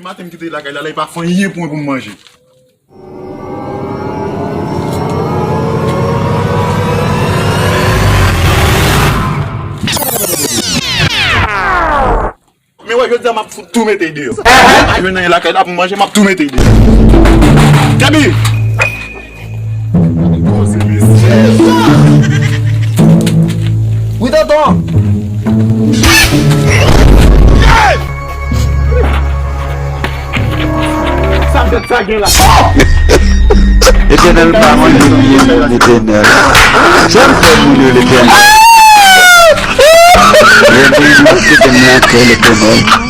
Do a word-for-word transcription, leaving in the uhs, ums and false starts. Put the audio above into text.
Maten m kite lakay la, la e pa fè anyen pou mwen pou m manje. Men wè, jodi a m ap fout tou mete deyò. A jwenn nan lakay la pou manje, m ap tou mete deyò. Gaby! Wi, tonton! Sa m tèt sa gen la. Letènèl pa mande m byen, Letènèl. Sa m fè moun yo, Letènèl? Letènèl, Letènèl.